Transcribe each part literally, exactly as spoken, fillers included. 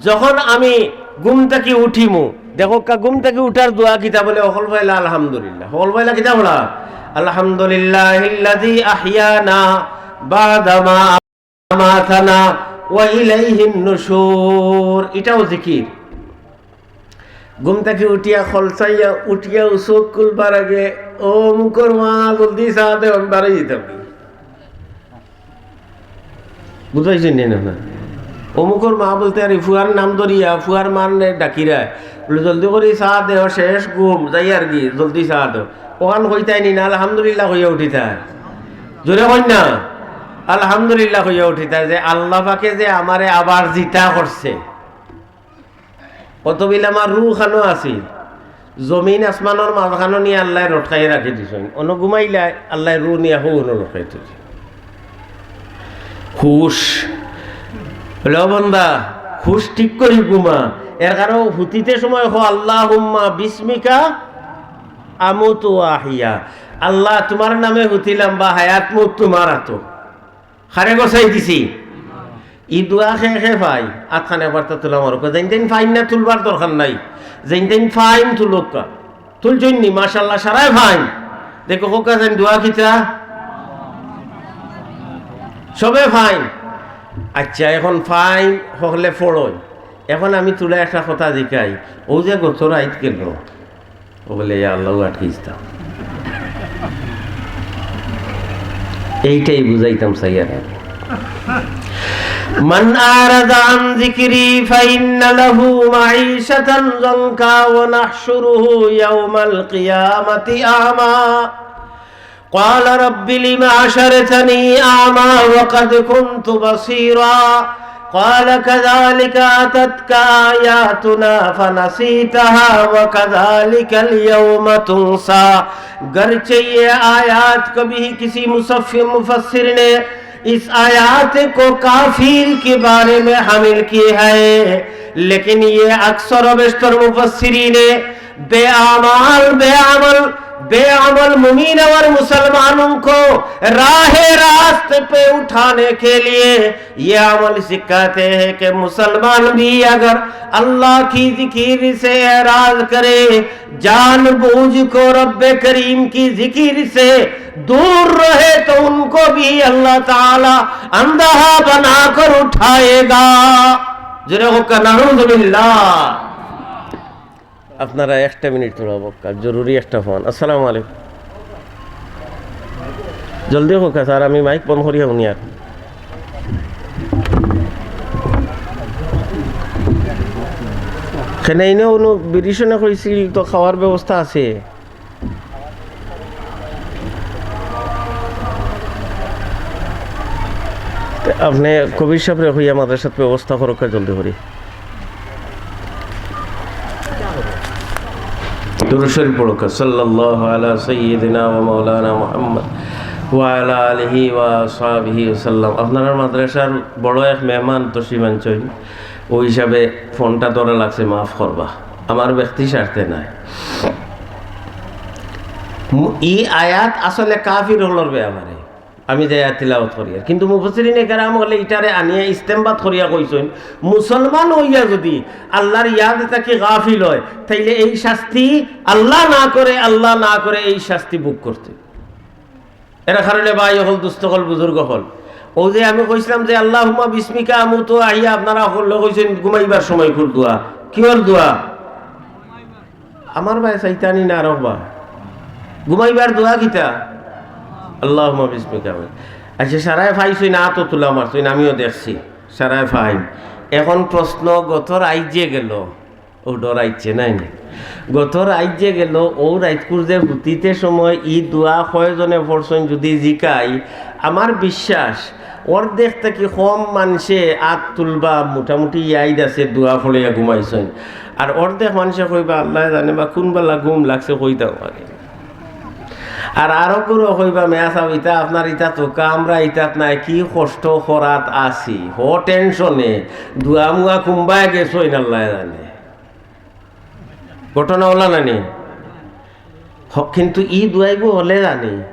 যখন আমি ঘুম থাকি উঠিমু, দেখউক্কা, ঘুম থাকি উঠার দোয়া কিতা বলে? হকল পয়লা আলহামদুলিল্লাহ। হকল পয়লা কিতা পড়া? আলহামদুলিল্লাহিল্লাযী আহইয়ানা বা'দা মা আমাতানা ওয়া ইলাইহিন নুশুর। ইটাও জিকির। ঘুম থাকি উঠিয়া, খলচাইয়া উঠিয়া, চউখ খুলবার আগে, "ও অমুকর মা, জলদি চা দেও, আমি বারই যাইতাম।" বুঝাইছইন নি না? অমুকর মা বলতে আর ফুয়ার নাম ধরিয়া, ফুয়ার মার নে ডাকিরা, বলে, "জলদি করি চা দেও, শেষ ঘুম, যাইয়ারগি, জলদি চা দেও।" অখান কইতায় নি না, আলহামদুলিল্লাহ কইয়া উঠিতায়। জোরে কইন না, আলহামদুলিল্লাহ কইয়া উঠিতায় যে আল্লাহ পাকে যে আমারে আবার জিতা করছে। অতবিল আমার রুহ খানো আছিল, জমিন আসমানর মাঝখানো নিয়া আল্লায় রটকাইয়া রাখি দিছইন। অনো ঘুমাইলায়, আল্লায় রুহ নিয়া হউ অনো লটকাই থইছে। হুশ। বলে, "ও বান্দা, হুশ ঠিক করি ঘুমা।" এর কারণ হুতিতে সময় কও, "আল্লাহুম্মা বিসমিকা আমুতু ওয়া আহিয়া।" আল্লাহ, তুমার নামে হুতিলাম বা হায়াত মউত তুমার আতো। কারে গছাই দিছি? ই দোয়া কে কে পাইন? আতখান একবার তা তুলা মারউক্কা। যেইন যেইন পাইন না, তুলবার দরকার নাই। যেইন যেইন পাইন, তুলউক্কা। তুলছইন নি? মাশাআল্লাহ, সারায় পাইন। দেখো, কউক্কা যেইন দোয়া কিতা? সবে পাইন। আচ্ছা, এখন পাইন হকলে পড়ইন। এখন আমি তুলা একটা কথা জিকাই, অউ যে গত রাইত গেল, ও বলে, "ইয়া আল্লাহ, আটকিস তো।" এইটাই বুঝাইতাম চাইয়ার আমি। من أعرض عن ذكري فإن له معيشة ضنكا ونحشره يوم القيامة أعمى قال رب لم حشرتني أعمى وقد كنت بصيرا قال كذلك أتتك آياتنا فنسيتها وكذلك اليوم تنسى। گرچہ یہ آیات کبھی کسی مصف-، مفسر نے اس آیات کو کافر کے بارے میں حمل کی ہے، لیکن یہ اکثر و بیشتر مفسرین بے اعمال، بے عمل، بے عمل مومن اور مسلمانوں کو راہ راست پہ اٹھانے کے لیے یہ عمل سکھاتے ہیں کہ مسلمان بھی اگر اللہ کی ذکر سے اعراض کرے، جان بوجھ کو رب کریم کی ذکر سے دور رہے تو ان کو بھی اللہ تعالی اندھا بنا کر اٹھائے گا۔ জোরে কউক্কা, নাউজুবিল্লাহ। আপনারা একটা মিনিট দাঁড়াও, জরুরি একটা ফোন। আসসালামু আলাইকুম। জলদি কউক্কা স্যার, আমি মাইক বন্ধ করিয়া হুনিয়ার। কেনে ইনো কোনো বিরিশনে কইছিল তো খাওয়ার ব্যবস্থা আছে? আপনে কবির সাবরে কইয়া মাদ্রাসাত ব্যবস্থা করউক্কা জলদি করি। দুরূদ শরীফ পড়উক্কা, সাল্লাল্লাহু আলা সাইয়্যিদিনা ওয়া মাওলানা মুহাম্মদ ওয়া আলা আলিহি ওয়া আসহাবিহি ওয়া সাল্লাম। আপনারার মাদ্রাসার বড় এক মেহমান তশরিফ আনছইন, অউ হিসাবে ফোনটা ধরা লাগছে, মাফ করবা, আমার ব্যক্তি স্বার্থে নায়। মু-, ই আয়াত আসলে কাফির অকলর ব্যাপারে। আমি যে আয়াত তিলাওয়াত করিয়ার, কিন্তু মুফাসসিরিনে কেরাম অকলে ইটারে আনিয়া ইস্তেমবাত করিয়া কইছইন, মুসলমান অইয়া যুদি আল্লাহর ইয়াদ থাকি গাফিল অয়, তাইলে এই শাস্তি আল্লাহ না করে, আল্লাহ না করে এই শাস্তি ভোগ করতে। এর কারণে ভাই অকল, দুস্ত অকল, বুজুর্গ অকল, অউ যে আমি কইছলাম যে "আল্লাহুম্মা বিসমিকা আমুতু ওয়া আহিয়া", আপনারা অকলে কইছইন ঘুমাইবার সময় কুর দোয়া, কিওর দোয়া? আমার ভাই চাইতানি না রবা। ঘুমাইবার দোয়া কিতা? আল্লাহুম্মা বিসমিকা। আচ্ছা, সারায় পাইছইন, আতো তুলা মারছইন, আমিও দেখছি, সারায় পাইন। এখন প্রশ্ন, গত রাইত যে গেল, অউ ডরাইছে নাই নি? গত রাইত যে গেল, অউ রাইতকুর যে হুতিতে সময় ই দোয়া কয়জনে পড়ছইন যুদি জিকাই, আমার বিশ্বাস অর্ধেক থাকি কম মানষে আত তুলবা, মোটামুটি ইয়াদ আছে, দোয়া পড়িয়া ঘুমাইছইন। আর অর্ধেক মানষে কইবা, "আল্লায় জানে বা কুনবালা ঘুম লাগছে, কইতাম পারি।" আর আরো গুরু কইবা, "মেয়া সাব, ইতা আপনার ইতা তো কামরা ইতাত নাই, কি কষ্ট করাত আছি, হ টেনশনে, দোয়া মুয়া কুনবায় গেছইন, আল্লায় জানে।" ঘটনা অলা নানি? হ, কিন্তু ই দোয়াইগু অলে জানি।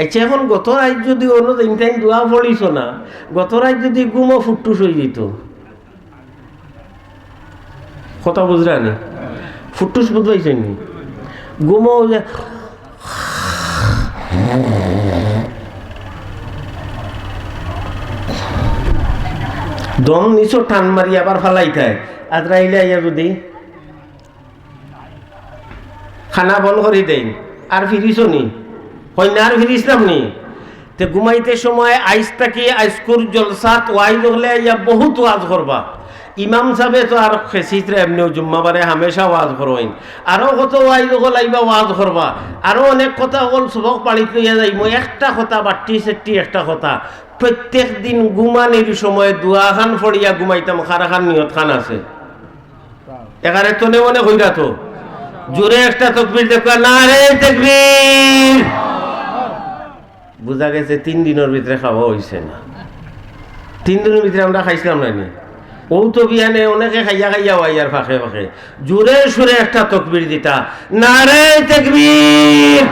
আচ্ছা, এখন গত রাইত যুদি অনো দিন তাইন দোয়া পড়িছো না, গত রাইত যুদি ঘুমো ফুট্টুস অইযিতো, কথা বুঝরা নি? ফুটুস বুঝবাইছেন নি? ঘুমো যে দম নিছো টান মারি আবার ফালাইতায়। আজরাইলে আইয়া যদি খানা বন্ধ করি দেইন, আর ফিরিছো নি? কইন না আর ফিরিছলাম নি? তে ঘুমাইতে সময় আইজ থাকি আইজকুর জলসাত ওয়াইজ অকলে আইয়া বহুত ওয়াজ করবা। ইমাম সাবে তো আর খেসিতরা এমনেও জুম্মাবারে হামেশা ওয়াজ করইন। আরো কত ওয়াইজ অকল আইবা ওয়াজ করবা। আরো অনেক কথা অকল সবক বাড়িত লইয়া যাইমু। একটা কথা বাট্টি সেট্টি একটা কথা। প্রত্যেক দিন ঘুমানির সময় দোয়া খান পড়িয়া ঘুমাইতাম, কার কার নিয়ত খান আছে? এখানে তো নে মনে কইরা তো। জোরে একটা তকবীর দেখো, নারে তকবীর। বুঝা গেছে তিন দিনর ভিতরে খাওয়া অইছে না। তিন দিনর ভিতরে আমরা খাইছলাম না নি? অউ তো বিয়ানে অনেকে খাইয়া খাইয়া ওয়াইয়ার ফাঁকে ফাঁকে জোরে সুরে একটা তকবীর দিতা, নারে তকবীর,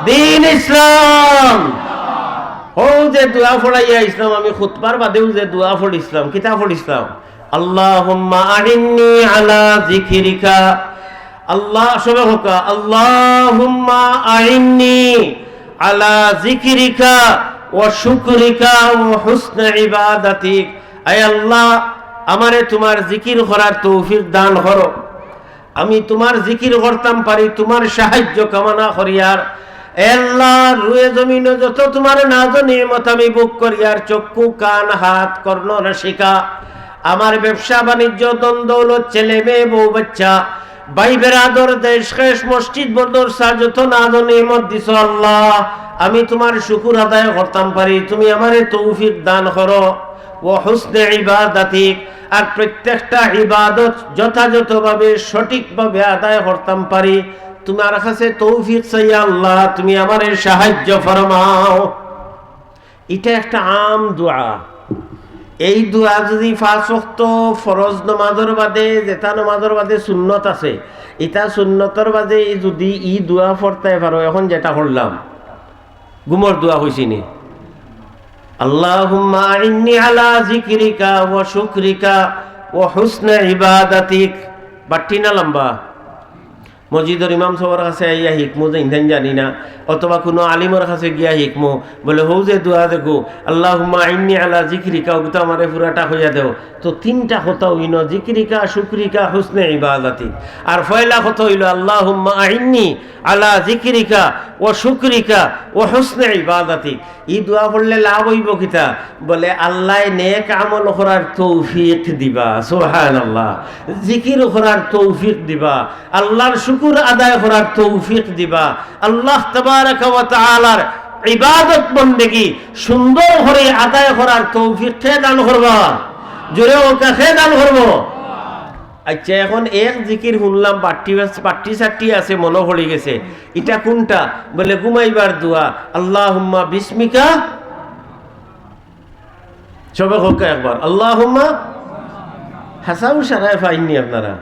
দ্বীন ইসলাম। অউ যে দোয়া পড়াইয়া ইসলাম, আমি খুতবার বাদেউ যে দোয়া পড়িছলাম, কিতা পড়িছলাম? আল্লাহুম্মা আইন্নি আলা যিকরিকা। আল্লাহ, সবে কউক্কা, আল্লাহুম্মা আইন্নি আলা যিকরিকা ওয়া শুকরিকা ওয়া হুসনি ইবাদাতিক। আয় আল্লাহ, আমারে তুমার জিকির করার তৌফিক দান করো। আমি তুমার জিকির করতাম পারি, তুমার সাহায্য কামনা করিয়ার। এ আল্লাহ, রুয়ে জমিনো যত তুমার নাজ ও নিয়ামত আমি ভোগ করিয়ার, চক্ষু, কান, হাত, কর্ণ, নাসিকা, আমার ব্যবসা বাণিজ্য, ধন দৌলত, ছেলে মেয়ে, বউ বাচ্চা, ভাই বেরাদর, দেশ খেশ, মসজিদ মাদ্রাসা, যত নাজ ও নিয়ামত দিছো আল্লাহ, আমি তুমার শুকুর আদায় করতাম পারি, তুমি আমারে তৌফিক দান করো। ওয়া হুসনে ইবাদাতিক, আর প্রত্যেকটা ইবাদত যথাযথভাবে সঠিকভাবে আদায় করতাম পারি, তুমার কাছে তৌফিক চাই আল্লাহ, তুমি আমারে সাহায্য ফরমাও। ইটা একটা আম দোয়া। এই দোয়া যদি পাঁচ ওয়াক্ত ফরজ নমাজর বাদে, যেটা নমাজর বাদে সুন্নত আছে, ইটা সুন্নতর বাদে এই যদি ই দোয়া পড়তায় পারো, এখন যেটা করলাম, ঘুমর দোয়া কইছি নি? আল্লাহুম্মা আইন্নি আলা যিকরিকা ওয়া শুকরিকা ওয়া হুসনে ইবাদাতিক। বাট্টি না লম্বা? মসজিদর ইমাম সাবর কাছে আইয়া হিকমু যে ইনতাইন জানি না, অথবা কুনু আলিমর কাছে গিয়া হিকমু, বলে, "হউ যে দোয়া দেখো, আল্লাহুম্মা আইন্নি আলা যিকরিকা, অগুতা আমারে পুরাটা কইয়া দেও।" তো তিনটা কথা অইলো, যিকরিকা, শুকরিকা, হুসনে ইবাদাতিক। আর পয়লা কথা অইলো, "আল্লাহুম্মা আইন্নি আলা যিকরিকা ওয়া শুকরিকা ওয়া হুসনে ইবাদাতিক।" ই দোয়া পড়লে লাভ অইবো কিতা? বলে, আল্লায় নেক আমল করার তৌফিক দিবা। সুবহানাল্লাহ। জিকির করার তৌফিক দিবা, আল্লাহর শুকুর আদায় করার তৌফিক দিবা। আল্লাহ তাবারাকা ওয়া তাআলার ইবাদত বন্দেগি সুন্দর করি আদায় করার তৌফিক কে দান করবা? জোরে কউক্কা, কে দান করবো? আচ্ছা, এখন এক জিকির হুনলাম, বাট্টি বাস-, বাট্টি চাট্টি আছে, মনো পড়ি গেছে। ইটা কুনটা? বলে, ঘুমাইবার দোয়া, "আল্লাহুম্মা বিসমিকা।" সবে কউক্কা একবার, "আল্লাহুম্মা।" হাছাউ সারায় পাইননি আপনারা?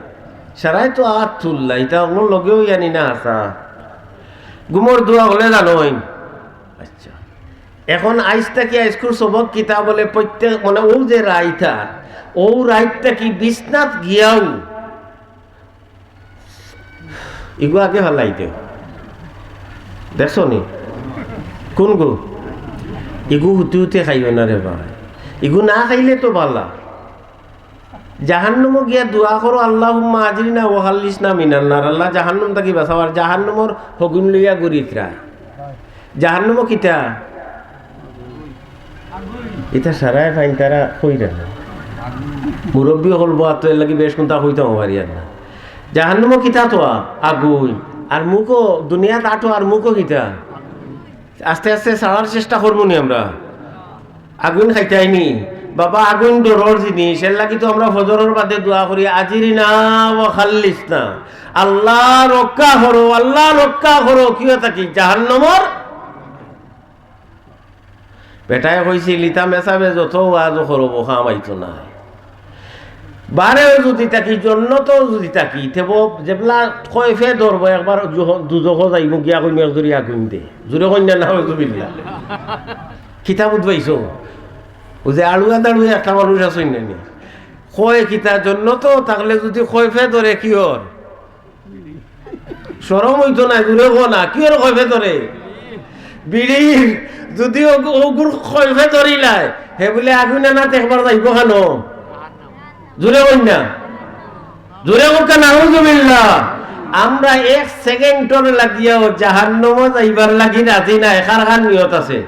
সারায় তো আত তুললা, ইটা অগুর লগেউ ইয়ানি না হাছা। ঘুমর দোয়া অকলে জানইন? আচ্ছা। এখন আইজ থাকি আইজকুর সবক কিতা বলে, প্রত্যেক, মানে, অউ যে রাইত আর, অউ রাইত থাকি বিছনাত গিয়াউ ইগু আগে ফালাই দেও। দেখছো নি? কুনগু? ইগু হুতি হুতি খাইও না রে ভাই। ইগু না খাইলে তো বালা। জাহান্নামো গিয়া দোয়া করো, "আল্লাহুম্মা আজিরনা ওয়া খাল্লিসনা মিনান নার।" আল্লাহ, জাহান্নাম থাকি বাঁচাও, আর জাহান্নামর হগুন লইয়া ঘুরিত্রা। জাহান্নামো কিতা? ইতা সারায় ফাইন তারা কইরা না। মুরব্বি অকল বওয়াত তো এর লাগি বেশ কুনতা কইতাম পারিয়ার না। জাহান্নামো কিতা তো আ-, আগুন। আর মুখো দুনিয়াত আটো আর মুখো কিতা? আস্তে আস্তে ছাড়ার চেষ্টা করমু নি আমরা। আগুন খাইতাই নি? বাবা, আগুন ডরর জিনিস। এর লাগি তো আমরা ফজরর বাদে দোয়া করি, "আজিরনা ওয়া খাল্লিসনা।" আল্লাহ রক্ষা করো, আল্লাহ রক্ষা করো। কিও থাকি? জাহান্নামর। বেটায় কইছিল, "ইতা মেসাবে যত ওয়াজও করবো, কাম আইতো নায়। বারেও যদি থাকি, জন্নতও যদি থাকি, তেবো যেবলা কয় ফে ধরবো, একবার জুহ-, দুজখো যাইমু গিয়া কইমু এক জুড়ি আগুন দে।" জুরে কইন না, নাউজুবিল্লাহ। কিতা বুঝবাইছো? অউ যে আড়ুয়া দাড়ুয়া একটা মানুষ আছে না নি? কয় কিতা জন্য তো, তাহলে যদি কয় ফে ধরে কি অর? শরম অইতো না, জুরে কও না, কি অর কয় ফে ধরে? বিড়ির যদি অগু-, অগুর কয় ফে ধরিলায়, হে বুলে আগুইন আনাত একবার যাইবো কেনে? জুরে কইন না, জুরে কউক্কা, নাউজুবিল্লাহ। আমরা এক সেকেন্ডর লাগিয়াও জাহান্নামো যাইবার লাগি রাজি নায়, কার কার নিয়ত আছে?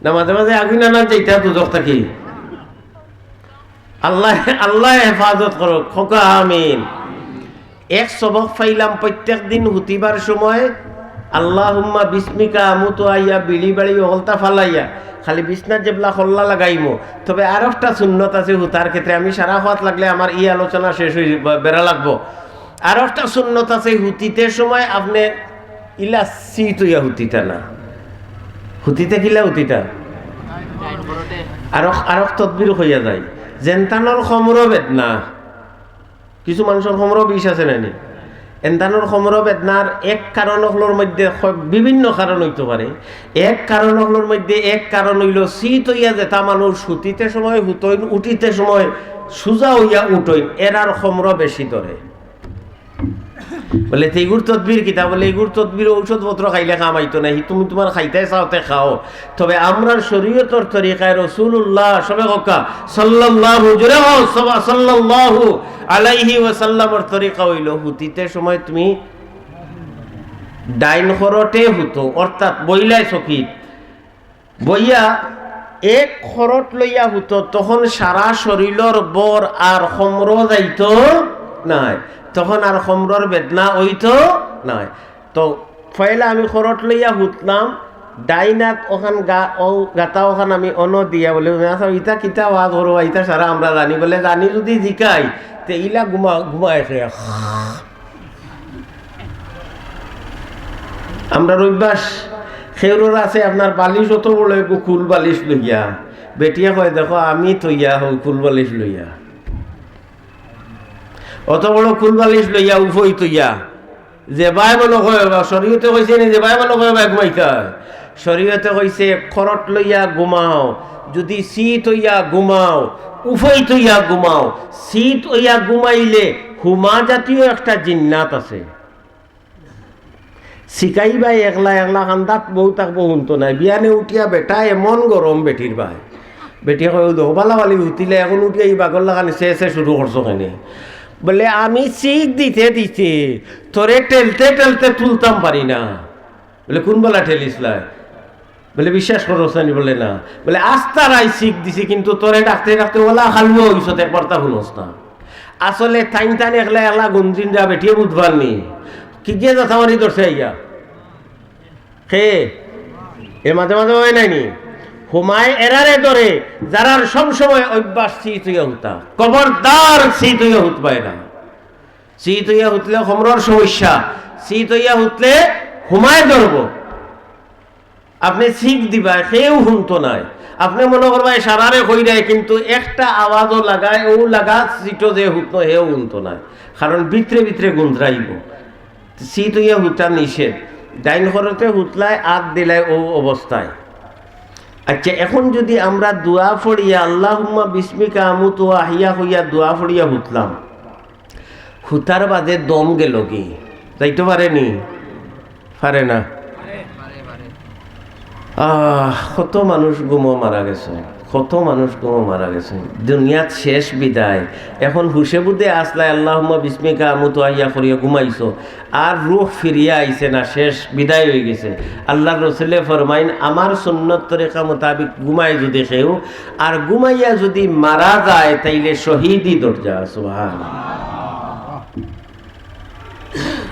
না, মাঝে মাঝে আগুইন আনাত যাইতা দুজখ থাকি। আল্লাহ, আল্লাহ হেফাজত করউক, কউক্কা আমিন। এক সবক পাইলাম, প্রত্যেক দিন হুতিবার সময় আল্লাহুম্মা বিসমিকা আমুতু আইয়া বিড়ি বাড়ি অকলতা ফালাইয়া খালি বিছনাত যেবলা কল্লা লাগাইমু। তবে আরোকটা সুন্নত আছে হুতার ক্ষেত্রে, আমি সারা কওয়াত লাগলে আমার ই আলোচনা শেষ অই বা-, বেড়া লাগবো। আরোকটা সুন্নত আছে, হুতিতে সময় আপনে ইলা সিত অইয়া হুতিতা না। হুতিতে কিলা হুতিতা? আরোক, আরোক তদবির কইয়া যায়, যেনতানোর কমরো বেদনা। কিছু মানষর কমরো বিষ আছে না নি? এনতানোর কমরো বেদনার এক কারণ অকলর মধ্যে ক-, বিভিন্ন কারণ অইতো পারে। এক কারণ অকলর মধ্যে এক কারণ অইলো, সিত অইয়া যেতা মানুষ হুতিতে সময় হুতইন, উঠিতে সময় সুজা অইয়া উঠইন, এরার কমরো বেশি ধরে। বুলে, "তে ইগুর তদবির কিতা?" বুলে, "ইগুর তদবির ঔষধপত্র খাইলে কাম আইতো না, হি তুমি তুমার খাইতায় চাও তে খাও।" তবে আমরার শরীয়তর তরিকায় রসুলুল্লাহ, সবে কউক্কা, সাল্লাল্লাহু, জুরে কও, সবা-, সাল্লাল্লাহু আলাইহি ওয়াসাল্লামর তরিকা অইলো, হুতিতে সময় তুমি ডাইন খরটে হুতো, অর্থাৎ বইলায় চকিত। বইয়া এক খরট লইয়া হুতো, তখন সারা শরীলর বর আর কমরো যাইতো নায়, তখন আর কমরর বেদনা অইতো নায়। তো পয়লা আমি খরট লইয়া হুতলাম, ডাইন আত অখান গা-, অউ গাতা অখান আমি অনো দিয়া বুলে, "আচ্ছা, ইতা কিতা ওয়াজ করো, ইতা সারা আমরা জানি।" বুলে, "জানি যদি জিকাই, তে ইলা ঘুমা-, ঘুমায় কে?" আমরার অভ্যাস, কেউরর আছে আপনার বালিশ অত বড় এগু কুল বালিশ লইয়া, বেটিয়ে কয়, "দেখো, আমি থইয়া হউ কুল বালিশ লইয়া।" অত বড় কুল বালিশ লইয়া, উফই থইয়া, যেবায় মনো কয় বা, শরীয়তে কইছে নি, যেবায় মনো কয় বা ঘুমাইতা? শরীয়তে কইছে, খরট লইয়া ঘুমাও, যদি সিত অইয়া ঘুমাও, উফই থইয়া ঘুমাও। সিত অইয়া ঘুমাইলে হুমা জাতীয় একটা জিন্নাত আছে। শিকাইবায় একলা একলা কান্দাত বউ থাকবো, হুনতো নায়। বিয়ানে উঠিয়া বেটা এমন গরম বেটির বায়। বেটিয়ে কয়, "ও দেখো, বালা বালি হুতিলে, এখন উঠিয়া ই বাগর লাখান সে সে শুরু করছো কেনে?" বুলে, "আমি শিক দিতে দিতে তোরে ঠেলতে ঠেলতে তুলতাম পারি না।" বুলে, "কুন বালা ঠেলিছলায়?" বুলে, "বিশ্বাস করো সানি?" বুলে, "না।" বুলে, "আস্তা রাইত শিক দিছি, কিন্তু তোরে ডাকতে ডাকতে ওলা খালুয়া অইছত, একবারতা হুনস না।" আসলে তাইন তান একলা একলা গুঞ্জিন যা বেটিয়ে বুঝবার নি। কি গিয়ে যথামারি ধরছে আইয়া। কে? এ মাঝে মাঝে অয় নায় নি? হুমায় এরারে ধরে, যারার সব সময় অভ্যাস সিত অইয়া হুতা। খবরদার সিত অইয়া হুতবায় না। সিত অইয়া হুতলে কমরর সমস্যা, সিত অইয়া হুতলে হুমায় ধরবো। আপনে শিক দিবায়, কেউ হুনতো নায়। আপনে মনো করবায় সারারে কইরায়, কিন্তু একটা আওয়াজও লাগায়, অউ লাগা সিটো যে হুততো, হেও হুনতো নায়। কারণ ভিতরে ভিতরে গুঞ্জরাইবো। সিত অইয়া হুতা নিষেধ। ডাইন খরটে হুতলায়, আত দিলায় অউ অবস্থায়। আচ্ছা, এখন যদি আমরা দোয়া পড়িয়া, "আল্লাহুম্মা বিসমিকা আমুতু ওয়া আহিয়া" কইয়া দোয়া পড়িয়া হুতলাম, হুতার বাদে দম গেল কি? যাইতো পারে নি? পারে না। আহ, কত মানুষ ঘুমো মারা গেছে, কত মানুষ ঘুমো মারা গেছে। দুনিয়াত শেষ বিদায়। এখন হুশে বুদ্ধে আসলায়, "আল্লাহুম্মা বিসমিকা আমুতু ওয়া আহিয়া" করিয়া ঘুমাইছো, আর রুহ ফিরিয়া আইছে না, শেষ বিদায় অইগেছে। আল্লার রসুলে ফরমাইন, আমার সুন্নত তরিকা মোতাবিক ঘুমায় যদি কেউ, আর ঘুমাইয়া যদি মারা যায়, তাইলে শহীদি দরজা। সুবহানাল্লাহ।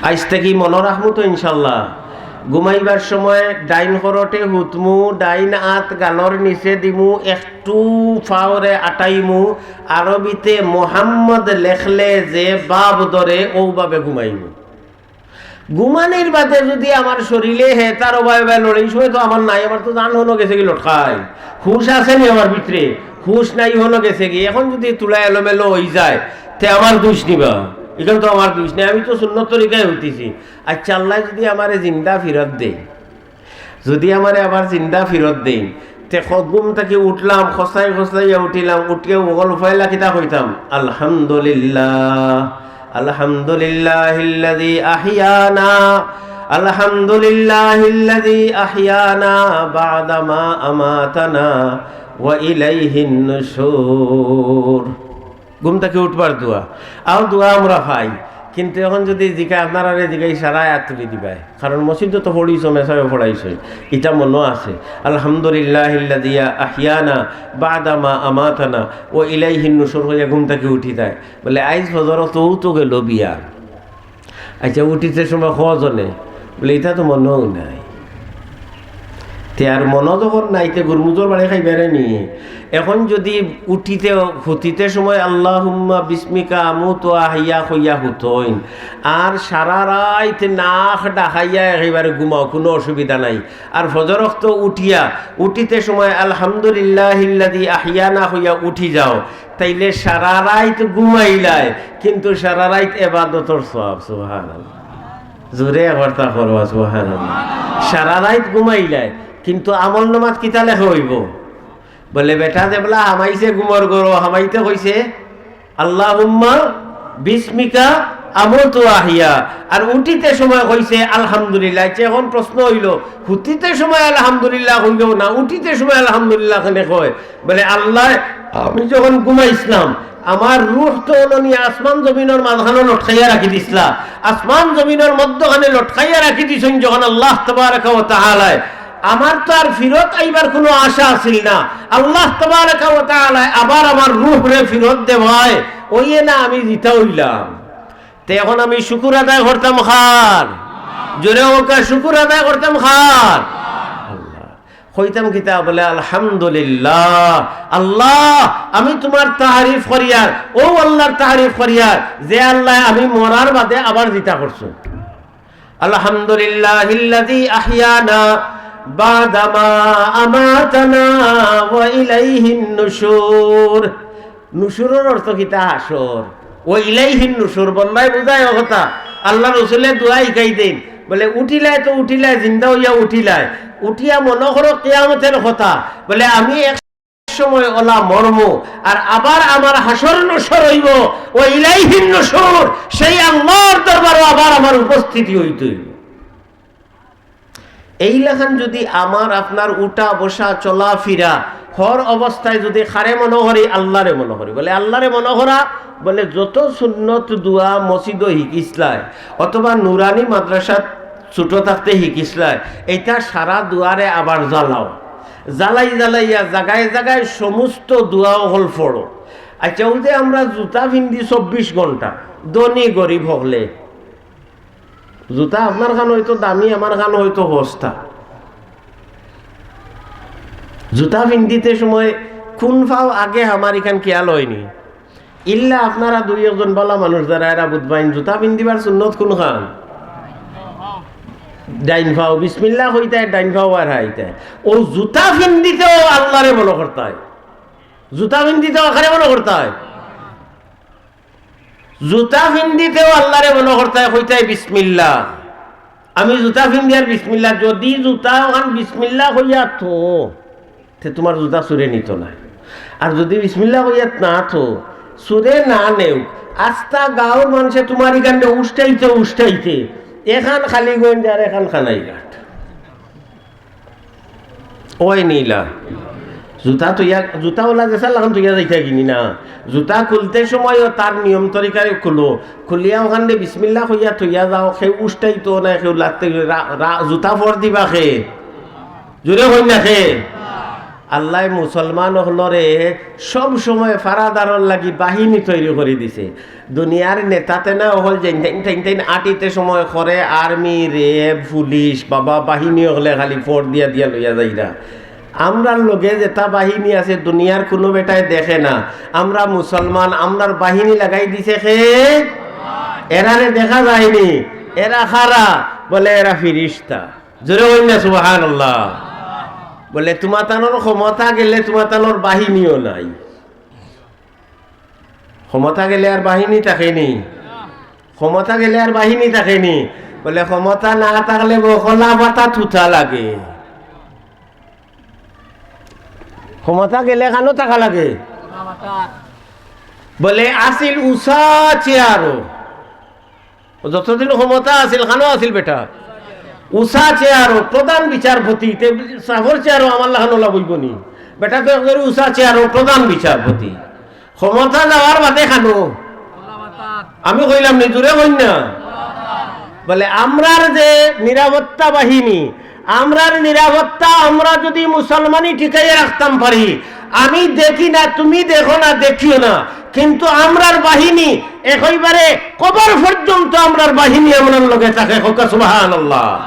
আইজ থাকি মনো রাখমু তো ইনশাল্লাহ। ঘুমাইবার সময় ডাইন খরটে হুতমু, ডাইন আত গালর নিচে দিমু, একটু পাওরে আটাইমু। আরবিতে মোহাম্মদ লেখলে যে ভাব ধরে, অউ ভাবে ঘুমাইমু। ঘুমানির বাদে যদি আমার শরীলে হে তার অবায় অবায় লড়ে, ই সময় তো আমার নাই, আমার তো জান হনো গেছে কি লটকাই, হুশ আছে নি আমার ভিতরে, হুশ নাই হনো গেছে কি। এখন যদি তুলা এলোমেলো অইযায়, তে আমার দুষ নি বা, ইখান তো আমার দুষ নাই, আমি তো সুন্নত তরিকায় হুতিছি। আচ্ছা, আল্লায় যদি আমারে জিন্দা ফিরত দেইন, যদি আমারে আবার জিন্দা ফিরত দেইন, তে খ-, ঘুম থাকি উঠলাম, খসলাই খসলাইয়া উঠিলাম, উঠিয়া ওগল ফয়লা কিতা কইতাম? আলহামদুলিল্লাহ, আলহামদুলিল্লাহিল্লাযী আহিয়ানা, আলহামদুলিল্লাহিল্লাযী আহিয়ানা বা'দা মা আমাতানা ওয়া ইলাইহিন নুশুর। ঘুম থাকি উঠবার দোয়া, আও দোয়া আমরা পাই, কিন্তু এখন যদি জিকা, আপনারারে জিকাই, সারায় আত তুলি দিবায়, কারণ মসজিদো তো পড়িছো, মেসাবে পড়াইছো, ইটা মনো আছে। আলহামদুলিল্লাহিল্লাযী আহিয়ানা বা'দা মা আমাতানা ওয়া ইলাইহিন নুশুর কইয়া ঘুম থাকি উঠি যায়। বলে, আইজ ফজর তো, তো গেল বিয়া। আচ্ছা, উঠিতে সময় কজনে? বলে, ইটা তো মনো নাই। তে আর মনো যখন নাই, তে গুরমুজর বাড়ি খাইবারে নি। এখন যদি উঠিতে, হুতিতে সময় আল্লাহুম্মা বিসমিকা আমুতু ওয়া আহইয়া কইয়া হুতইন, আর সারা রাইত নাক ডাকাইয়া একেবারে ঘুমাও, কুনু অসুবিধা নাই। আর ফজর অক্ত উঠিয়া, উঠিতে সময় আলহামদুলিল্লাহিল্লাযী আহিয়ানা কইয়া উঠি যাও, তাইলে সারা রাইত ঘুমাইলায়, কিন্তু সারা রাইত এবাদতর সওয়াব। সুবহানাল্লাহ। জোরে একবার তা করবা, সুবহানাল্লাহ। সারা রাইত ঘুমাইলায়, কিন্তু আমল নামাত কিতা লেখা অইবো? বলে, বেটা যেবলা হামাইছে ঘুমর ঘরো, হামাইতে কইছে, "আল্লাহুম্মা বিসমিকা আমুতু ওয়া আহিয়া", আর উঠিতে সময় কইছে, "আলহামদুলিল্লাহ।" আচ্ছা, এখন প্রশ্ন অইলো, হুতিতে সময় আলহামদুলিল্লাহ কইলো না, উঠিতে সময় আলহামদুলিল্লাহ কেনে কয়? বলে, আল্লাহ, আমি যখন ঘুমাইছলাম, আমার রুহ তো অনো নি আসমান জমিনর মাঝখানো লটকাইয়া রাখি দিছলা, আসমান জমিনর মধ্যখানে লটকাইয়া রাখি দিছইন যখন আল্লাহ তাবারাকা ওয়া তাআলায়, আমার তো আর ফিরত আইবার কুনু আশা আছিল না। আল্লাহ তাবারাকা ওয়া তাআলায় আবার আমার রুহরে ফিরত দেওয়ায়, অইয়ে না আমি জিতা অইলাম। তে এখন আমি শুকুর আদায় করতাম কার? জোরে কউক্কা, শুকুর আদায় করতাম কার? আল্লাহ। কইতাম কিতা? বলে, আলহামদুলিল্লাহ, আল্লাহ, আমি তুমার তারিফ করিয়ার, অউ আল্লাহর তারিফ করিয়ার, যে আল্লায় আমি মরার বাদে আবার জিতা করছইন। আলহামদুলিল্লাহিল্লাযী আহিয়ানা বা'দা মা আমাতানা ওয়া ইলাইহিন নুশুর। নুশুরর অর্থ কিতা? হাশর। ওয়া ইলাইহিন নুশুর, বন্দায় বুঝায় অউ কথা। আল্লার রসুলে দোয়া হিকাই দেইন, বলে, উঠিলায় তো উঠিলায়, জিন্দা অইয়া উঠিলায়, উঠিয়া মনো করো কিয়ামতর কথা, বলে, আমি এক সময় অলা মরমু, আর আবার আমার হাশর নশর অইবো, ওয়া ইলাইহিন নুশুর, সেই আল্লার দরবারো আবার আমার উপস্থিতি অইতো অইবো। এইলাখান যুদি আমার আপনার উঠা বসা চলা ফিরা হর অবস্থায় যুদি কারে মনো করি, আল্লারে মনো করি। বলে আল্লারে মনো করা, বলে যত সুন্নত দোয়া মসজিদো হিকিছলায় অথবা নুরানি মাদ্রাসাত ছোট থাকতে হিকিছলায়, এইটা সারা দোয়ারে আবার জ্বালাও। জ্বালাই জ্বালাইয়া জাগায় জাগায় সমস্ত দোয়া অকল পড়ো। আচ্ছা, অউ যে আমরা জুতা ফিন্দি চব্বিশ ঘন্টা, ধনী গরিব হকলে, জুতা আপনার খান অয়তো দামি, আমার খান অয়তো হস্তা। জুতা ফিন্দিতে সময় কুন ফাও আগে আমার ইখান খিয়াল অয়নি। ইল্লা আপনারা দুই একজন বালা মানুষ যারা এরা বুঝবাইন, জুতা ফিন্দিবার সুন্নত কুন খান? ডাইন ফাও, বিসমিল্লাহ কইতায়, ডাইন ফাও আর হাইতায়। অউ জুতা ফিন্দিতেও আল্লারে মনো করতায়। জুতা ফিন্দিতেও কারে মনো করতায়? জুতা ফিন্দিতেও আল্লারে মনো করতায়, কইতায় বিসমিল্লাহ। আমি জুতা ফিন্দি আর বিসমিল্লাহ, যুদি জুতা অখান বিসমিল্লাহ কইয়া থো, তে তুমার জুতা চুরে নিতো নায়। আর যুদি বিসমিল্লাহ কইয়া না থো, চুরে না নেউক, আস্তা গাঁওর মানষে তুমার ইখানরে উষ্টাইতে উষ্টাইতে এখান খালিগঞ্জ আর এখান কানাইঘাট। ওই নীলা। জুতা থইয়া, জুতা অলা যে সাল্লাখান থইয়া যাইতা কিনি না। জুতা খুলতে সময়ও তার নিয়ম তরিকায় খুলো। খুলিয়া অখানরে বিসমিল্লাহ কইয়া থইয়া যাও, কেউ উষ্টাইতো নায়, কেউ লাগতে রা-, রা-, জুতা ফর দিবা কে? জোরে কইন না কে? আল্লায় মুসলমান অকলরে সব সময় ফারাদারর লাগি বাহিনী তৈরি করি দিছে। দুনিয়ার নেতা তেনা অকল যেন টেন টেন টেন আটিতে সময় করে আর্মি, রেব, পুলিশ, বাবা বাহিনী অকলে খালি ফর দিয়া দিয়া লইয়া যাইরা। আমরার লগে যেতা বাহিনী আছে দুনিয়ার কুনু বেটায় দেখে না। আমরা মুসলমান, আমরার বাহিনী লাগাই দিছে কে? এরারে দেখা যায়নি। এরা কারা? বলে এরা ফিরিস্তা। জোরে কইন না সুবহানাল্লাহ। বলে তুমাতানর ক্ষমতা গেলে তুমাতানর বাহিনীও নাই। ক্ষমতা গেলে আর বাহিনী থাকেনি? ক্ষমতা গেলে আর বাহিনী থাকেনি? বলে ক্ষমতা না থাকলে বকলা পাতা থুতা লাগে। ক্ষমতা গেলে কানো থাকা লাগে? বলে, আছিল উষা চেয়ারও। যতদিন ক্ষমতা আছিল, কানো আছিল বেটা? উষা চেয়ারও প্রধান বিচারপতি, তে সাফর চেয়ারও আমার লাখানো লাভ অইবো নি? বেটা তো একবারে উষা চেয়ারও প্রধান বিচারপতি। ক্ষমতা যাওয়ার বাদে কানো? আমি কইলাম নি, জুরে কইন না? বলে, আমরার যে নিরাপত্তা বাহিনী, আমরার নিরাপত্তা আমরা যদি মুসলমানি টিকাইয়া রাখতাম পারি, আমি দেখি না, তুমি দেখো না, দেখিও না, কিন্তু আমরার বাহিনী একেবারে কবর পর্যন্ত আমরার বাহিনী আমরার লগে থাকে। কউক্কা সুবহানাল্লাহ।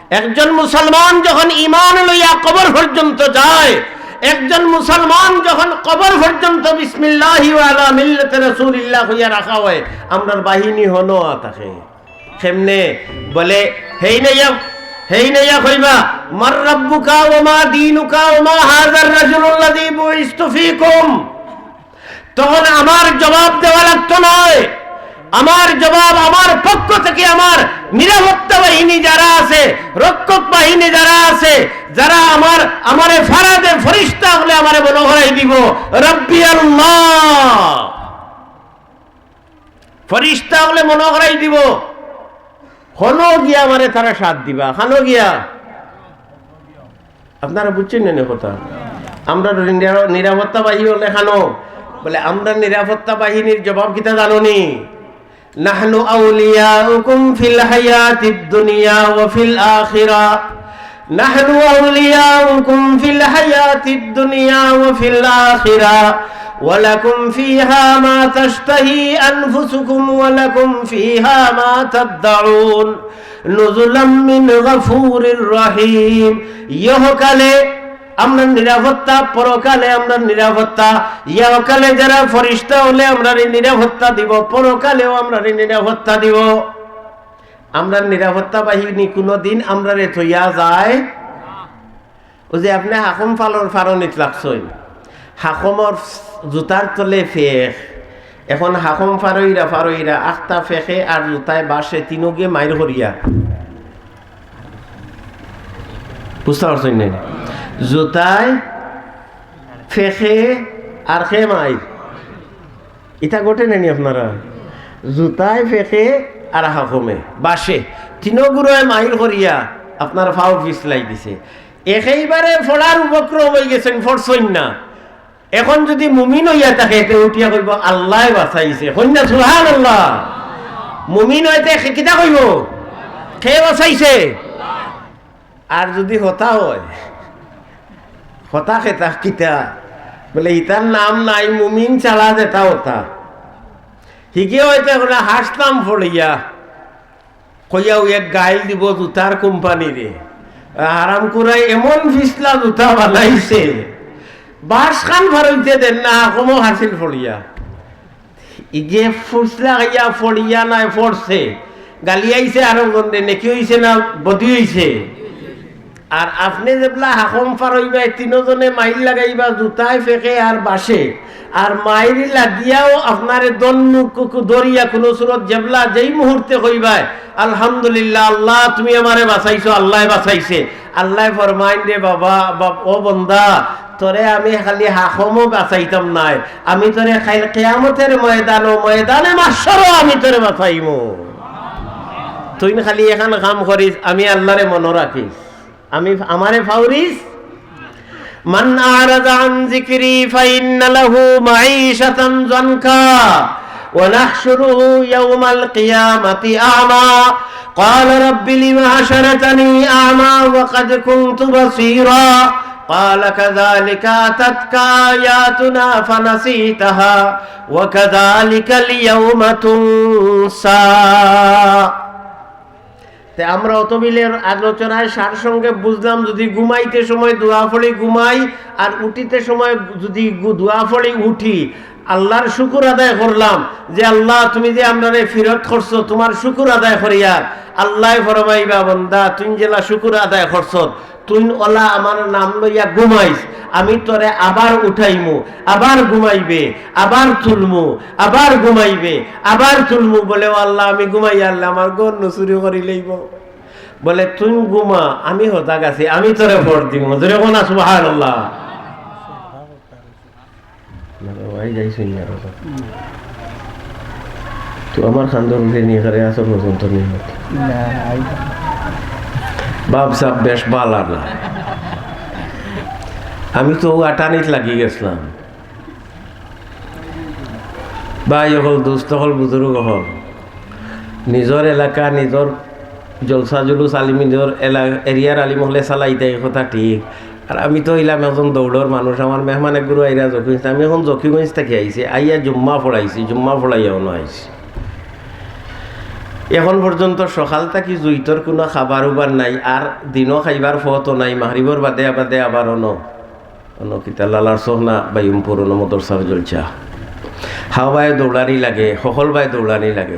একজন মুসলমান যখন ঈমান লইয়া কবর পর্যন্ত যায়, একজন মুসলমান যখন কবর পর্যন্ত বিসমিল্লাহি ওয়া আলা মিল্লাতি রাসূলিল্লাহ কইয়া রাখা হয়, আমরার বাহিনী হনো থাকে। কেমনে? বলে, হেই নাইয়া, হেই নাইয়া কইবা, "মান রাব্বুকা ওয়া মা দীনুকা ওয়া মা হাযার রাজুলুল্লাযী বুইস্তু ফীকুম।" তখন আমার জবাব দেওয়া লাগতো নয়, আমার জবাব আমার পক্ষ থেকে আমার নিরাপত্তা বাহিনী যারা আছে, রক্ষক বাহিনী যারা আছে, যারা আমার, আমারে ফারাদে ফরিস্তা অকলে আমারে মনো করাই দিবো, "রব্বি আল্লাহ।" ফরিস্তা অকলে মনো করাই দিবো, হনো গিয়া আমারে তারা সাথ দিবা, কানো গিয়া। আপনারা বুঝছইন নি কথা? আমরার নিরা-, নিরাপত্তা বাহিনী অকলে কানো? বলে, আমরার নিরাপত্তা বাহিনীর জবাব কিতা জানো নি? নাহনু আউলিয়াউকুম ফিল হায়াতিদ দুনিয়া ওয়া ফিল আখিরা। نحن أولياؤكم في الحياة الدنيا وفي الآخرة، ولكم فيها ما تشتهي أنفسكم ولكم فيها ما تدعون، نزلا من غفور رحيم। ইহকালে আমরার নিরাপত্তা, পরকালে আমরার নিরাপত্তা। ইহকালে যারা ফরিস্তা অকলে আমরারে নিরাপত্তা দিবো, পরকালেও আমরারে নিরাপত্তা দিবো। আমরার নিরাপত্তা বাহিনী কুনুদিন আমরারে থইয়া যায়। অউ যে আপনে হাকম ফারনিত লাগছইন, হাকমর জুতার তলে ফেক, এখন হাকম ফারইরা ফারইরা আখতা ফেকে আর জুতায় বাশে তিনোগে মাইর করিয়া। বুঝতা পারছইন নি? জুতায় ফেকে আর কে মাইর। ইতা ঘটে নানি আপনারা? জুতায় ফেকে আর হাকমে বাশে, তিনোগুরে মাইর করিয়া আপনার ফাও ফিছলাই দিছে। একেবারে ফড়ার উপক্রম অইগেছইন, ফড়ছইন না। এখন যুদি মুমিন অইয়া থাকে, তে উঠিয়া কইবো, "আল্লায় বাঁচাইছে।" কইন না সুবহানাল্লাহ? মুমিন অইতে কে কিতা কইবো? কে বাঁচাইছে? আর যুদি হতা অয়, হতা খেতা কিতা? বলে, "ইতার নাম নাই, মুমিন ছাড়া যেতা হতা।" হিগে অইতে অখন হাসতাম ফড়িয়া, কইয়া অউ এক গাইল দিবো জুতার কোম্পানিরে। হারামখুরায় এমন ফিছলা জুতা বানাইছে, বাশখান ফারইতে দের না, হাকমো হাছিল ফড়িয়া। ইগে ফুসলা খাইয়া ফড়িয়া নায় ফড়ছে, গালি আইছে আরো জনরে, নেকি অইছে না বদি অইছে? আর আপনে যেবলা হাকম ফারইবায়, তিনোজনে মাইর লাগাইবা জুতায়, ফেকে আর বাশে, আর মাইর লাগিয়াও আপনারে দন্নু কুকু দরিয়া কুনু সুরত যেবলা যেই মুহূর্তে কইবায়, "আলহামদুলিল্লাহ, আল্লাহ তুমি আমারে বাঁচাইছো, আল্লায় বাঁচাইছে।" আল্লায় ফরমাইন, "রে বাবা, বাপ, ও বন্দা, তোরে আমি খালি হাকমো বাঁচাইতাম নায়, আমি তোরে কাইল কিয়ামতর ময়দানো, ময়দানে মাহশরো আমি তোরে বাঁচাইমু। তুইন খালি এখান কাম করিস, আমি আল্লারে মনো রাখিস, আমি, আমারে ফাউরিস।" من أعرض عن ذكري فإن له معيشة ضنكا ونحشره يوم القيامة أعمى قال رب لم حشرتني أعمى وقد كنت بصيرا قال كذلك أتتك آياتنا فنسيتها وكذلك اليوم تنسى। তে আমরা অতবিলের আলোচনায় সার সঙ্গে বুঝলাম, যুদি ঘুমাইতে সময় দোয়া পড়ি ঘুমাই, আর উঠিতে সময় যুদি গু-, দোয়া পড়ি উঠি, আল্লার শুকুর আদায় করলাম যে, "আল্লাহ, তুমি যে আমরারে ফিরত করছো, তুমার শুকুর আদায় করিয়ার।" আল্লায় ফরমাইবা, "বন্দা, তুইন যেলা শুকুর আদায় করছত, তুইন অলা আমার নাম লইয়া ঘুমাইস, আমি তোরে আবার উঠাইমু, আবার ঘুমাইবে, আবার তুলমু, আবার ঘুমাইবে, আবার তুলমু।" বলে, "ও আল্লাহ, আমি ঘুমাইয়ারলে আমার ঘর নু চুরি করি লইবো।" বলে, "তুইন ঘুমা, আমি হজাগ আছি, আমি তোরে ফড় দিমু।" জোরে কও না সুবহানাল্লাহ। না, ভাই, যাইছইন না, বাবা। তো আমার খান্দর উঠে নিয়ে করে আসর পর্যন্ত নিয়ে হতো। না, আই- বাপ সাহেব বেশ বালা না। আমি তো আটানিত লাগি গেছিলাম। ভাই অকল, দোস্ত অকল, বুজুর্গ অকল, নিজর এলাকা, নিজর জলসা জুলুস আলিম, নিজর এলা-, এরিয়ার আলিম অকলে চালাইতা, ই কথা ঠিক। আর আমি তো অইলাম একজন দৌড়র মানুষ, আমার মেহমান এগুলো আইরা জকিগঞ্জ, আমি এখন জকিগঞ্জ থাকি আইছি, আইয়া জুম্মা পড়াইছি, জুম্মা পড়াইয়া অনো আইছি। এখন পর্যন্ত সকাল থাকি জুইতর কুনু খাবার উবার নাই, আর দিনও খাইবার পথও নাই, মাগরিবর বাদে বাদে আবার অনো, অনো কিতা লালার সোহনা বাইমপুর অনো মদরসার জলসা। হাওবায় দৌড়ানি লাগে, হকল বায় দৌড়ানি লাগে।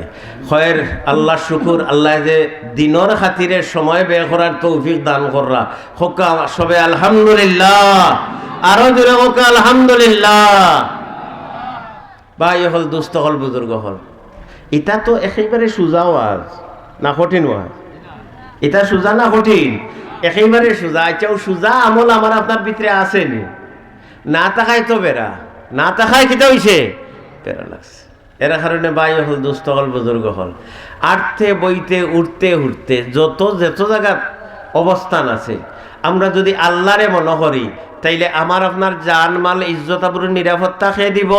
খয়ের, আল্লার শুকুর, আল্লায় যে দিনর খাতিরে সময় ব্যয় করার তৌফিক দান কররা। কউক্কা সবে আলহামদুলিল্লাহ। আরো জোরে কউক্কা আলহামদুলিল্লাহ। ভাই অকল, দোস্ত অকল, বুজুর্গ অকল, ইটা তো একেবারে সুজা ওয়াজ, না কঠিন ওয়াজ? ইটা সুজা না কঠিন? একেবারে সুজা। আচ্ছা, অউ সুজা আমল আমার আপনার ভিতরে আছে নি? না থাকায় তো বেড়া, না থাকায় কিতা অইছে? বেড়া লাগছে। এর কারণে ভাই অকল, দোস্ত অকল, বুজুর্গ অকল, আটতে বইতে, উঠতে উঠতে, যত যেত জাগাত অবস্থান আছে, আমরা যুদি আল্লারে মনো করি, তাইলে আমার আপনার জান, মাল, ইজ্জত, আবরু, নিরাপত্তা কে দিবো?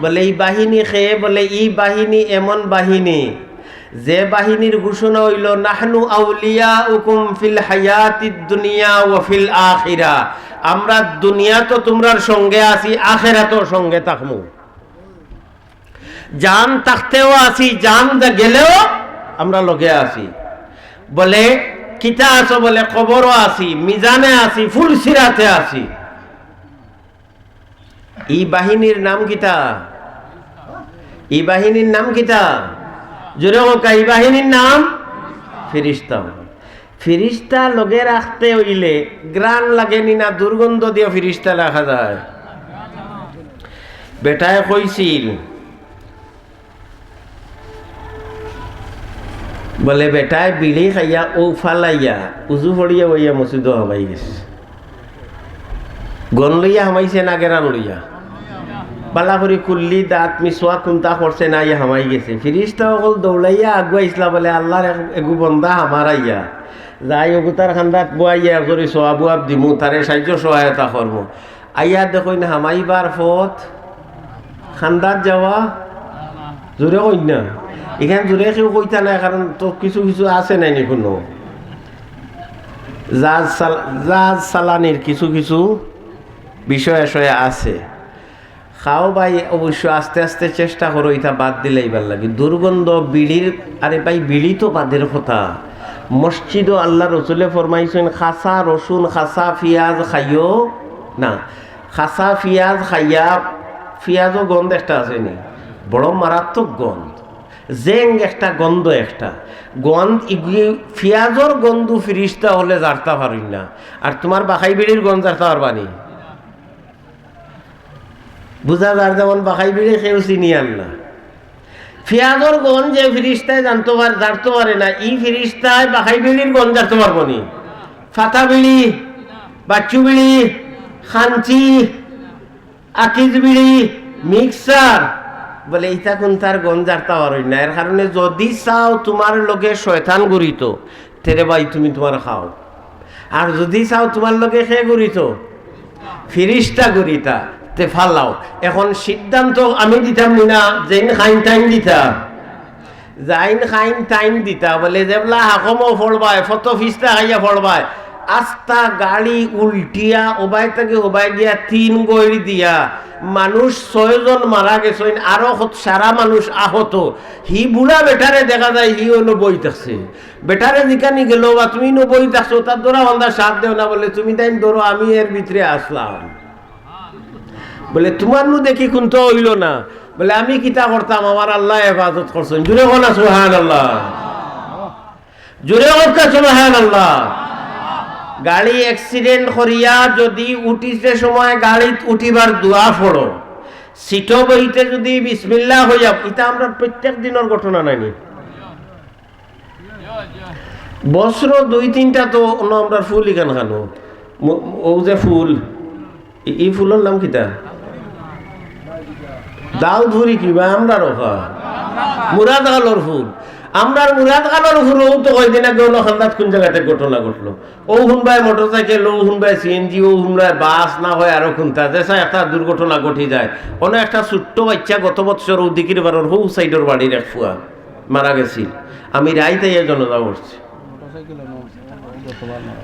বলে, ই বাহিনী কে? বলে, ই বাহিনী এমন বাহিনী, যে বাহিনীর ঘোষণা অইলো, "নাহনু আউলিয়াউকুম ফিল হায়াতিদ দুনিয়া ওয়া ফিল আখিরা।" আমরা দুনিয়াত তুমরার সঙ্গে আছি, আখেরাতও সঙ্গে থাকমু। জান থাকতেও আছি, জান যা গেলেও আমরা লগে আছি। বলে, "কিতা আছো?" বলে, "কবরও আছি, মিজানে আছি, ফুলসিরাতে আছি।" ই বাহিনীর নাম কিতা? ই বাহিনীর নাম কিতা? জোরে কউক্কা, ই বাহিনীর নাম ফিরিস্তা। ফিরিস্তা লগে রাখতে অইলে ঘ্রাণ লাগে নি না, দুর্গন্ধ দিয়া ফিরিস্তা রাখা যায়? বেটায় কইছিল, বলে, বেটায় বিড়ি খাইয়া অউ ফালাইয়া, উজু পড়িয়া বইয়া মসজিদো হামাই গেছে। গন্ধ লইয়া হামাইছে না ঘ্রাণ লইয়া? বালা করি কুল্লি, দাঁত, মিসওয়াক কুন্তা করছে না, আইয়া হামাই গেছে। ফিরিস্তা অকল দৌড়াইয়া আগুয়াইছলা বলে, "আল্লার এক-, এগু বন্দা হামার আইয়া। যাই অগুতার খান্দাত বওয়াইয়া একজরি সওয়াব-উয়াব দিমু, তারে সাহায্য সহায়তা করমু।" আইয়া দেখইন হামাইবার পথ খান্দাত যাওয়া, জোরে কইন না। ইখান জোরে কেউ কইতা নায়, কারণ তো কিছু কিছু আছে নায় নি কুনু। জাহাজ চাল-, জাহাজ চালানির কিছু কিছু বিষয় আশয় আছে। খাও ভাই, অবশ্য আস্তে আস্তে চেষ্টা করো ইতা বাদ দিলাইবার লাগি। দুর্গন্ধ বিড়ির, আরে ভাই, বিড়ি তো বাদর কথা। মসজিদো আল্লার রসুলে ফরমাইছইন, "কাঁচা রসুন, কাঁচা পিয়াজ খাইও না।" কাঁচা পিয়াজ খাইয়া, পিয়াজও গন্ধ একটা আছে নি, বড় মারাত্মক গন্ধ, জেং একটা গন্ধ একটা। গন্ধ ইগু-, পিয়াজর গন্ধ ফিরিস্তা অকলে জারতা পারইন না, আর তুমার বাখাই বিড়ির গন্ধ জারতা পারবা নি? বুঝা যার যেমন বাখাই বিড়ি কেউ চিনিয়ার না। পিয়াজর গন্ধ যে ফিরিস্তায় জানতো পার-, জারতো পারে না, ই ফিরিস্তায় বাখাই বিড়ির গন্ধ জারতো পারবো নি? ফাতা বিড়ি, বাচ্চু বিড়ি, খাঞ্চি, আকিজ বিড়ি, মিক্সার, বলে ইতা কুন্তার গন্ধ জারতা পারইন না। এর কারণে যুদি চাও তুমার লগে শয়তান ঘুরিতো, তে রে ভাই তুমি তুমার খাও। আর যুদি চাও তুমার লগে কে ঘুরিতো, ফিরিস্তা ঘুরিতা, তে ফালাও। এখন সিদ্ধান্ত আমি দিতাম নি না, যেইন খাইন তাইন দিতা। যাইন খাইন তাইন দিতা, বলে যেবলা হাকমও পড়বায়, ফত ফিস্তা খাইয়া পড়বায়, আস্তা গাড়ি উল্টিয়া ওবায় থাকি হবায় গিয়া তিন গইড় দিয়া মানুষ ছয়জন মারা গেছইন, আরো কত সারা মানুষ আহত। হি বুড়া বেটারে দেখা যায় হি অনো বই থাকছে। বেটারে জিকানি গেল, "বা তুমি নু বই থাকছো, তার ধরা বান্ধা সাথ দেও না?" বলে, "তুমি তাইন ধরো, আমি এর ভিতরে আসলাম।" বলে, "তুমার নু দেখি কুন্তা অইলো না।" বলে, "আমি কিতা করতাম, আমার আল্লায় হেফাজত করছইন।" জোরে কও না সুবহানাল্লাহ। জোরে কও না সুবহানাল্লাহ। গাড়ি accident করিয়া যুদি উঠিতে সময় গাড়িত উঠিবার দোয়া পড়ো, সিটো বইতে যুদি বিসমিল্লাহ কইয়া, ইতা আমরার প্রত্যেক দিনর ঘটনা নায় নি? বছরো দুই তিনটা তো অনো আমরার ফুল ইখান খানো। ম-, অউ যে ফুল, ই, ই ফুলর নাম কিতা? দাউদপুরি কিবা আমরার ওখা? মুরাদ খালর ফুল। আমরার মুরাদ খালর ফুল, ও তো কয়দিন আগে অনো খান্দাত কুন জাগাত এক ঘটনা ঘটলো। ও হুনবায় মোটরসাইকেল, ও হুনবায় সিএনজি, ও হুনবায় বাস, না হয় আরো কুনতা, যেছা একটা দুর্ঘটনা ঘটি যায়। অনো একটা ছোট্ট বাইচ্চা গত বৎসর ও দিকির বারর হউ সাইডর বাড়ির এক ফুয়া মারা গেছিল। আমি রাইত আইয়া জানাজা করছি।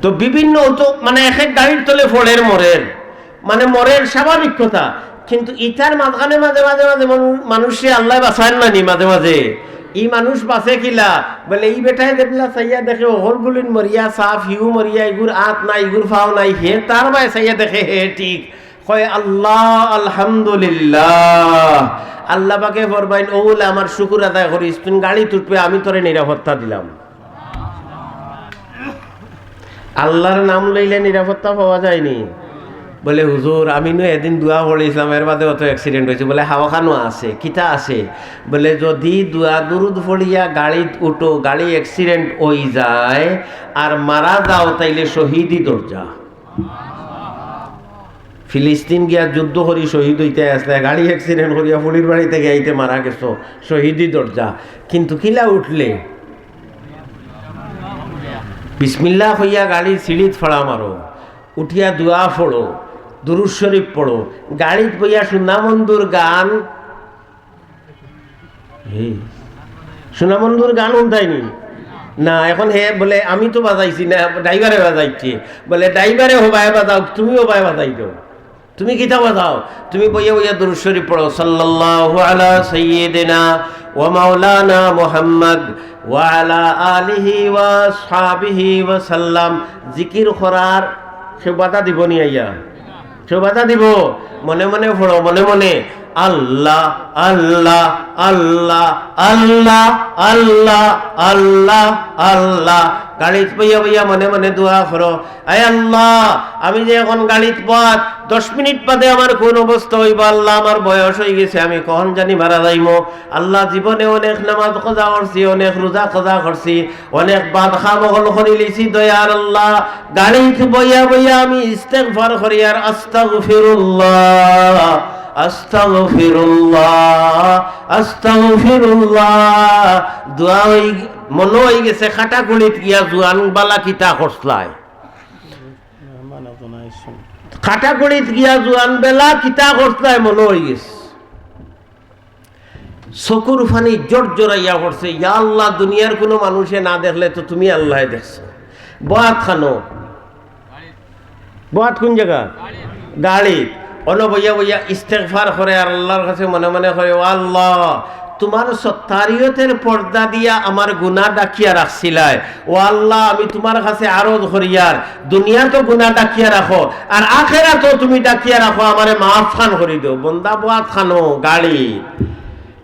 তো বিভিন্ন, ও তো মানে এক এক গাড়ির তলে পড়ের মরের, মানে মরের স্বাভাবিক কথা। কিন্তু ইতার মাঝখানে মাঝে মাঝে মাঝে মানু-, মানুষরে আল্লায় বাঁচাইন না নি মাঝে মাঝে। ই মানুষ বাঁচে কিলা? বলে ই বেটায় যেবলা চাইয়া দেখে, অকলগুলিন মরিয়া সাফ, হিউ মরিয়া, ইগুর আত নাই, ইগুর ফাও নাই, হে তার বায় চাইয়া দেখে হে ঠিক। কয়, "আল্লাহ, আলহামদুলিল্লাহ।" আল্লাহ পাকে ফরমাইন, "ও বলে আমার শুকুর আদায় করিস, তুই গাড়িত উঠবে, আমি তোরে নিরাপত্তা দিলাম।" আল্লাহর নাম লইলে নিরাপত্তা পাওয়া যায়নি। বলে, "হুজুর, আমি নু এদিন দোয়া পড়ছিলাম, এর বাদে অত অ্যাক্সিডেন্ট হয়েছে।" বলে, "হাওয়া খানো আছে, কিতা আছে?" বলে, "যদি দোয়া দুরুদ পড়িয়া গাড়িত উঠো, গাড়ি অ্যাক্সিডেন্ট হই যায় আর মারা যাও, তাইলে শহীদি দরজা।" ফিলিস্তিন গিয়া যুদ্ধ করি শহীদ হইতে আসলে, গাড়ি অ্যাক্সিডেন্ট করিয়া ফুলির বাড়ি থেকে আইতে মারা গেছো, শহীদি দরজা। কিন্তু কিলা উঠলে? বিসমিল্লাহ কইয়া গাড়ি সিঁড়িত ফাড়া মারো, উঠিয়া দোয়া পড়ো, দুরুদ শরীফ পড়ো, গাড়িত বইয়া সুনামন্দুর গান, এই সুনামন্দুর গান হুনতায়নি? না, এখন হে বলে, "আমি তো বাজাইছি না, ড্রাইভারে বাজাইছে।" বলে, "ড্রাইভারে হবায় বাজাও, তুমি হবায় বাজাই দেও।" তুমি কিতা বাজাও? তুমি বইয়া বইয়া দুরুদ শরীফ পড়ো, "সাল্লাল্লাহু আলা সাইয়্যিদিনা ওয়া মাওলানা মুহাম্মদ ওয়া আলা আলিহি ওয়া আসহাবিহি ওয়া সাল্লাম।" জিকির করার কেউ বাধা দিব নি আইয়া? কেউ বাধা দিব? মনে মনে পড়ো, মনে মনে, "আল্লাহ, আল্লাহ, আল্লাহ, আল্লাহ, আল্লাহ, আল্লাহ, আল্লাহ।" গাড়িত বইয়া বইয়া মনে মনে দোয়া করো, "আয় আল্লাহ, আমি যে এখন গাড়িত বওয়াত, দশ মিনিট বাদে আমার কোন অবস্থা হইব? আল্লাহ, আমার বয়স হয়ে গেছে, আমি কখন জানি মারা যাইমু। আল্লাহ, জীবনে অনেক নামাজ কাজা করছি, অনেক রোজা কাজা করছি, অনেক বাদ কাম অকল করি লিছি। দয়ার আল্লাহ, গাড়িত বইয়া বইয়া আমি ইস্তেগফার করি আর আস্তাগফিরুল্লাহ, আস্তাগফিরুল্লাহ, আস্তাগফিরুল্লাহ।" দোয়া হই, মনে হয়ে গেছে, খাটাকুড়িত গিয়া জুয়ান বালা কিতা করছলায়। খাটাকুড়িত গিয়া জুয়ান বেলা কিতা করছলায় মনে হয়ে গেছে। চকুর পানি জোর জোরাইয়া পড়ছে। ইয়া আল্লাহ, দুনিয়ার কোনো মানুষে না দেখলে তো তুমি আল্লাহ দেখছো। বওয়াত খানো, বওয়াত কোন জায়গা? গাড়িত। অনো বইয়া বইয়া ইস্তেগফার করে আর আল্লাহর কাছে মনে মনে করে, "ও আল্লাহ, তোমার সত্তারিয়তের পর্দা দিয়া আমার গুনাহ ডাকিয়া রাখছিলায়। ও আল্লাহ, আমি তোমার কাছে আরজ করিয়ার, দুনিয়াত গুনাহ ডাকিয়া রাখো, আর আখেরাতও তুমি ডাকিয়া রাখো, আমারে মাফ খান করি দেও।" বন্দা বওয়াত খানো, গাড়িত।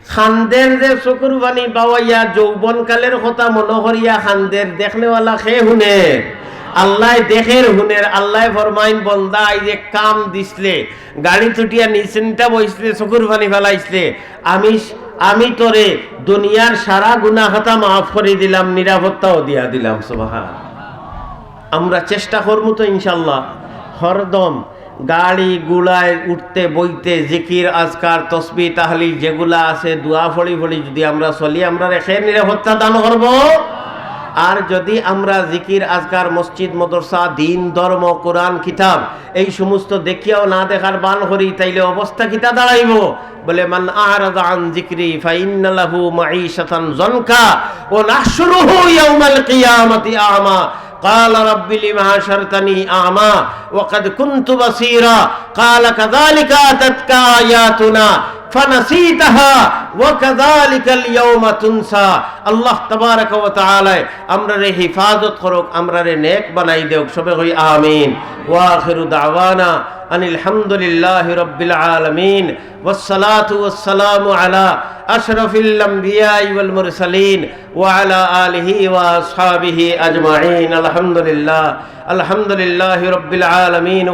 খান্দের যে চকুর পানি বাওয়াইয়া যৌবনকালের কথা মনো করিয়া খান্দের, দেখনেওয়ালা কে হুনের? আল্লায় দেখের, হুনের। আল্লায় ফরমাইন, "বন্দা, এই যে কাম দিছলে, গাড়িত উঠিয়া নিশ্চিন্তা বইছলে, চকুর পানি ফালাইছলে, আমি, আমি তোরে দুনিয়ার সারা গুনাহ খাতা মাফ করি দিলাম, নিরাপত্তাও দিয়া দিলাম।" সুবহান। আমরা চেষ্টা করমু তো ইনশাআল্লাহ, হরদম গাড়ি ঘোড়ায় উঠতে বইতে জিকির, আজকার, তসবিহ, তাহলিল যেগুলা আছে, দোয়া পড়ি পড়ি যদি আমরা চলি, আমরারে কে নিরাপত্তা দান করব। আর যদি আমরা জিকির, আজকার, মসজিদ, মাদ্রাসা, দিন, ধর্ম, কোরআন, কিতাব, এই সমস্ত দেখিয়াও না দেখার ভান করি, তাইলে অবস্থা কিতা দাঁড়াইব? বলে, "মান আরাদা আন যিকরি ফাইন্না লাহু মাঈশাতান যানকা ওয়া নাহশুরুহু ইয়াওমাল কিয়ামাতি আ'মা।" قال رب لم حشرتني أعمى وقد كنت بصيرا قال كذلك أتتك آياتنا فنسيتها وكذلك اليوم تنسى। আল্লাহ তাবারাকা ওয়া তাআলায় আমরারে হেফাজত করুক, আমরারে নেক বানাই দেউক। সবে কই আমিন। وآخر دعوانا أن الحمد لله رب العالمين والصلاة والسلام على أشرف الأنبياء والمرسلين وعلى آله وأصحابه أجمعين. الحمد لله، الحمد لله رب العالمين.